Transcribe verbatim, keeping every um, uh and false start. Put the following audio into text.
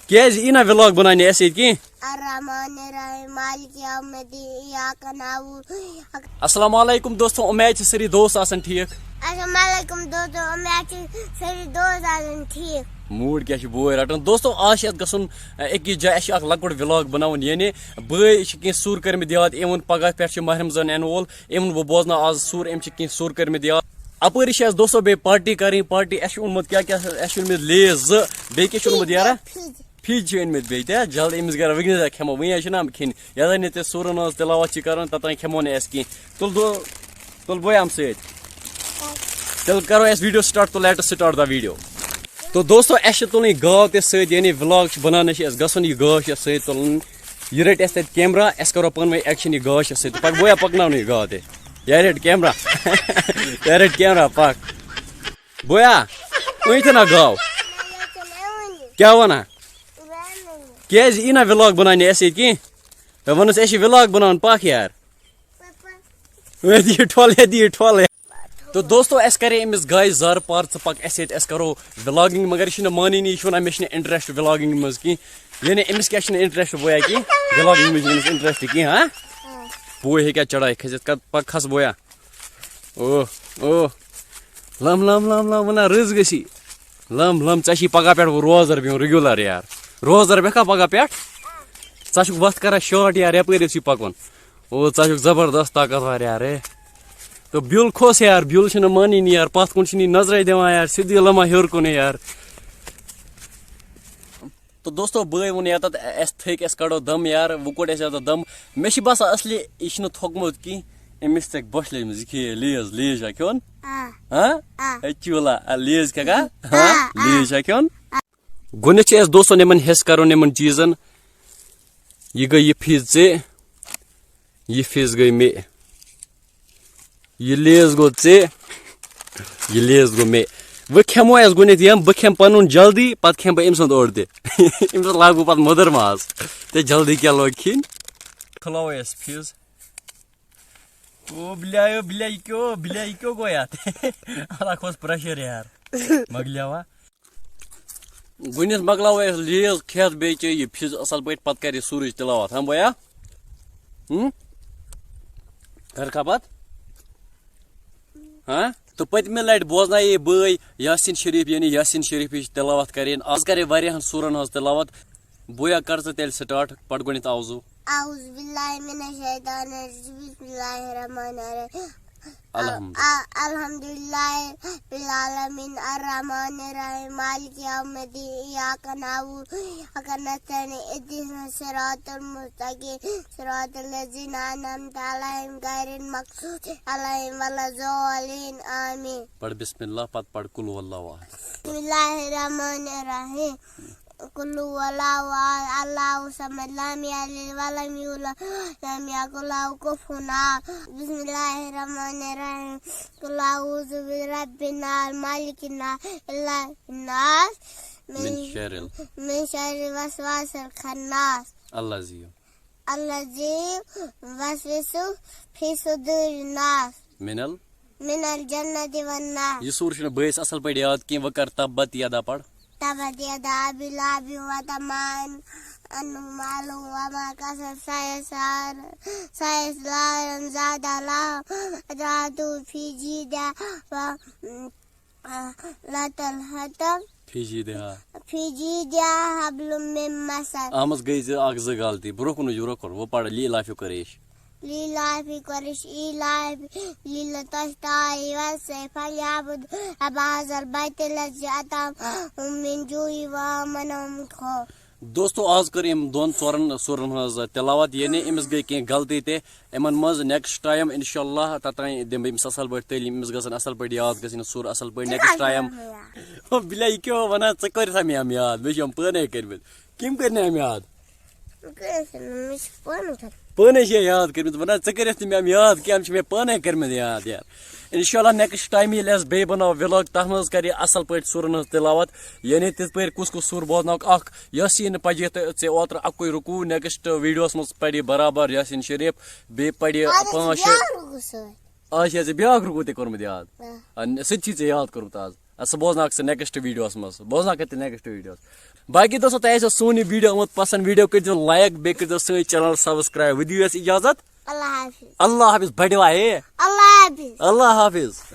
کیٛازِ یی نہ ولاگ بناونہِ اَسہِ ییٚتہِ کینٛہہ؟ الرحمن الرحیم، مالک یوم الدین، ایاک نعبد۔ السلام علیکم دوستو، امید چھِ سٲری دوست آسان ٹھیٖک۔ السلام علیکم دوستو، امید چھِ سٲری دوست آسان ٹھیٖک۔ موٗڈ کیٛاہ چھُ بوے رٹان؟ دوستو، آز چھِ اَسہِ گژھُن، اَ، أکِس جایہِ، اَسہِ چھُ اکھ لۄکُٹ ولاگ بناوُن، یعنی بٲے چھِ کینٛہہ سُر کٔرمٕتۍ یاد، یِمن پگاہ پٮ۪ٹھ چھُ ماہ رمضان یِنہٕ وول، یِمن بہٕ بوزناو آز سُر، أمۍ چھِ کینٛہہ سُر کٔرمٕتۍ یاد۔ اپٲری چھِ اَسہِ دوستو بیٚیہِ پارٹی کرٕنۍ، پارٹی، اَسہِ چھُ اوٚنمُت کیٛاہ کیٛاہ، اَسہِ چھُ اوٚنمُت لیز زٕ، بیٚیہِ کیٛاہ چھُ اوٚنمُت یارا؟ فِج۔ فِج چھِ أنمٕتۍ بیٚیہِ تہِ، جلدی أمِس گرا وٕنکیٚنس کھٮ۪مو، وٕنہِ حظ چھِنہٕ ہم کھیٚنۍ۔ یَتھ نہٕ تہِ سُرُن اوس تِلاوت چھِ کَرُن، توٚتام کھٮ۪مو نہٕ اَسہِ کینٛہہ۔ تُل دو-، تُل بوے اَمہٕ سۭتۍ۔ تیٚلہِ کَرو أسۍ video start، تہٕ let us start the video۔ تو دوستو، اَسہِ چھِ تُلٕنۍ گاو تہِ سۭتۍ، یعنی vlog چھِ بَناونَس چھِ اَسہِ گژھُن، یہِ گاو چھِ اَسہِ سۭتۍ تُلٕنۍ۔ یہِ رٔٹۍ اَسہِ تَتہِ camera، اَسہِ کَرو پانہٕ ؤنۍ action، یہِ گاو چھِ اَسہِ سۭتۍ۔ پَک بویا، پَکناونہٕ یہِ گاو تہِ۔ یا رٔٹۍ camera۔ یا رٔٹۍ camera، پَک۔ بویا، أنۍ تہِ نہ گاو۔ کیٛاہ وَنان؟ کیٛازِ یی نہ vlog بَناونہِ اَسہِ ییٚتہِ کینٛہہ؟ مےٚ ووٚنُس، اَسہِ چھِ vlog بَناوُن، پَکھ یار۔ ییٚتہِ یہِ ٹھۄل، ییٚتہِ یہِ ٹھۄل۔ تو دوستو، اَسہِ کَرے أمِس گایہِ زارٕ پار، ژٕ پَک اَسہِ سۭتۍ، أسۍ کَرو vlogging، مگر یہِ چھُنہٕ مانٲنی، یہِ چھُ وَنان، مےٚ چھُنہٕ interest vlogging منٛز کینٛہہ۔ یعنی أمِس کیٛاہ چھُنہٕ interest، بویا، کینٛہہ؟ Vlogging منٛز چھُنہٕ أمِس interest کینٛہہ، ہاں؟ بوے ہیٚکیٛاہ چڑھایہِ کھٔسِتھ؟ کَتھ پَک کھَس بویا۔ اوہ، اوہ۔ لَم، لَم، لَم، لَم، وَنان رٕژ گٔژھی۔ لَم، لَم، ژےٚ چھی پَگاہ پٮ۪ٹھ وۄنۍ روزدَر بِہُن regular یار۔ روزدَر بیٚکھا پَگاہ پٮ۪ٹھ؟ ژٕ چھُکھ وَتھ کَران short یار، یَپٲرۍ ٲسۍ پَکُن۔ او، ژٕ چھُکھ زبردست طاقتور یار، ہے۔ تہٕ بیُل کھوٚس یار، بیُل چھُنہٕ مانٲنی یار، پَتھ کُن چھُنہٕ یہِ نظرے دِوان یار، سیوٚدُے لَمان ہیوٚر کُنُے یار۔ تہٕ دوستو، بٲے ووٚن یَتَتھ، اَسہِ تھٔکۍ، اَسہِ کَڑو دَم یار، وۄنۍ کوٚڑ اَسہِ یَتَتھ دَم۔ مےٚ چھِ باسان اَصلی یہِ چھُنہٕ تھوٚکمُت کینٛہہ، أمِس تھٔکۍ بۄچھِ لٔجمٕژ، یہِ کھیٚیہِ لیز، لیز چھا کھیوٚن؟ آ۔ ہاں؟ آ۔ ہے چوٗلا، آ، لیز کھٮ۪کھا؟ آ، ہاں؟ آ۔ لیز چھا کھیوٚن؟ گۄڈٕنٮ۪تھ چھِ اَسہِ دوستو یِمَن حِصہٕ کَرُن یِمَن چیٖزَن۔ یہِ گٔے یہِ فِز ژےٚ، یہِ فِز گٔے مےٚ۔ یہِ لیز گوٚو ژےٚ، یہِ لیز گوٚو مےٚ۔ وۄنۍ کھٮ۪مو أسۍ گۄڈٕنٮ۪تھ یِم، بہٕ کھٮ۪مہٕ پَنُن جلدی، پَتہٕ کھٮ۪مہٕ بہٕ أمۍ سُنٛد اوٚڑ تہِ۔ أمِس لاگہٕ بہٕ پَتہٕ مٔدٕر ماز۔ تہٕ جلدی کیٛاہ لوٚگ کھیٚنۍ؟ کھُلاوو أسۍ فِز۔ او بِلیا، او بِلیا، یہِ کیٛاہ، بِلیا، یہِ کیٛاہ گوٚو یَتھ؟ اَتھ کھوٚت pressure یار۔ مۄکلیوا؟ گۄڈٕنٮ۪تھ مۄکلاوو أسۍ لیز کھٮ۪تھ، بیٚیہِ چیٚیہِ یہِ فِز اَصٕل پٲٹھۍ، پَتہٕ کَرِ یہِ سورُج تِلاوت۔ ہاں بویا؟ ہُم؟ کَر کھا پَتہٕ؟ ہاں؟ تہٕ پٔتمہِ لَٹہِ بوزنایے بٲے یاسیٖن شریٖف، یعنی یاسیٖن شریٖفٕچ تِلاوت کَرٕنۍ۔ آز کَرے واریاہَن سوٗرَن ہٕنٛز تِلاوت۔ بویا، کَر ژٕ تیٚلہِ start، پَر گۄڈٕنٮ۪تھ اعوذ۔ أعوذ باللہ من الشیطان الرجیم، بسم اللہ الرحمن الرحیم۔ الحمد۔ آ-، الحمد للہ رب العالمین، الرحمن الرحیم، مالک یوم الدین، ایاک نعبد و ایاک نستعین، اہدنا الصراط المستقیم، صراط الذین انعمت علیہم، غیر المغضوب علیہم ولا الضالین، آمین۔ پَر بسم اللہ، پَتہٕ پَر قل هو اللہ احد۔ بسم اللہ الرحمن الرحیم۔ قل هو الله أحد، الله الصمد، لم يلد ولم يولد، لم يكن له كفوا أحد. بسم الله الرحمن الرحيم. قل أعوذ برب الناس، ملك الناس، إله الناس، من شر ال- من شر الوسواس الخناس. الذي. الذي يوسوس في صدور الناس. من ال- من الجنة والناس. یہِ سورہ چھُنہٕ بٲیِس اَصٕل پٲٹھۍ یاد کینٛہہ، وۄنۍ کر تبت یدا پَر۔ تبت يدا أبي لهب وتب، ما أغنى عنه ماله وما كسب، سيصلى، سيصلى نارا ذات لهب، وامرأته في جيدها، و، لا تلهث، في جيدها. في جيدها حبل من مسد. اَتھ منٛز گٔے زٕ، اکھ زٕ غلطی۔ برونٛہہ کُن وٕچھ، برونٛہہ کُن۔ وۄنۍ پَر لِإِيلَافِ قُرَيْشٍ۔ لِإِيلَافِ قُرَيْشٍ إِيلَافِهِمْ رِحْلَةَ الشِّتَاءِ وَالصَّيْفِ فَلْيَعْبُدُوا رَبَّ هَذَا الْبَيْتِ الَّذِي أَطْعَمَهُمْ مِنْ جُوعٍ وَآمَنَهُمْ مِنْ خَوْفٍ۔ دوستو، آز کٔر أمۍ دۄن ژورَن سورَن ہٕنٛز تِلاوت، یعنی أمِس گٔے کینٛہہ غلطی تہِ۔ یِمَن منٛز next time انشاءاللہ توٚتام دِمہٕ بہٕ أمِس اَصٕل پٲٹھۍ تعلیٖم، أمِس گژھن اَصٕل پٲٹھۍ یاد گژھِنۍ سورٕ اَصٕل پٲٹھۍ۔ Next time۔ او بِلیا، یہِ کیٛاہ وَنان؟ ژٕ کٔرِتھ مےٚ یِم یاد؟ مےٚ چھِ یِم پانَے کٔرۍمٕتۍ۔ کٔمۍ کٔرۍ نہٕ یِم یاد؟ کٔرِتھ نہٕ، مےٚ چھِ پانَے کٔرمٕتۍ۔ پانَے چھِ یاد کٔرمٕتۍ۔ وَنان، ژٕ کٔرِتھ نہٕ مےٚ یِم یاد کینٛہہ، یِم چھِ مےٚ پانَے کٔرمٕتۍ یاد یار۔ انشاءاللہ next time ییٚلہِ اَسہِ بیٚیہِ بَناو vlog، تَتھ منٛز کَرِ یہِ اَصٕل پٲٹھۍ سورَن ہٕنٛز تِلاوت، یعنی تِتھ پٲٹھۍ کُس کُس سوٗر بوزناوُکھ۔ اَکھ یاسیٖن پَجے تہٕ ژےٚ اوترٕ اَکُے رُکوٗع، next videoَس منٛز پَرِ یہِ برابر یاسیٖن شریٖف، بیٚیہِ پَرِ یہِ اَدٕ پانٛژھ شےٚ۔ بیٛاکھ رُکوٗع سۭتۍ۔ آز چھِ اَسہِ بیٛاکھ رُکوٗع تہِ کوٚرمُت یاد۔ آ۔ آ، نہ، سُہ تہِ چھُے ژےٚ یاد کوٚرمُت آز۔ آ، سُہ بوزناوَکھ ژٕ next videoَس منٛز۔ بوزناوَکھ ژٕ next videoَس۔ باقی دوستو، تۄہہِ آسیو سون یہِ video آمُت پسنٛد، video کٔرۍزیو like، بیٚیہِ کٔرۍزیو سٲنۍ channel subscribe۔ ودِو یَس اجازت۔ اللہ حافظ۔ اللہ حافظ بڑوا ہے۔ اللہ حافظ۔ اللہ حافظ۔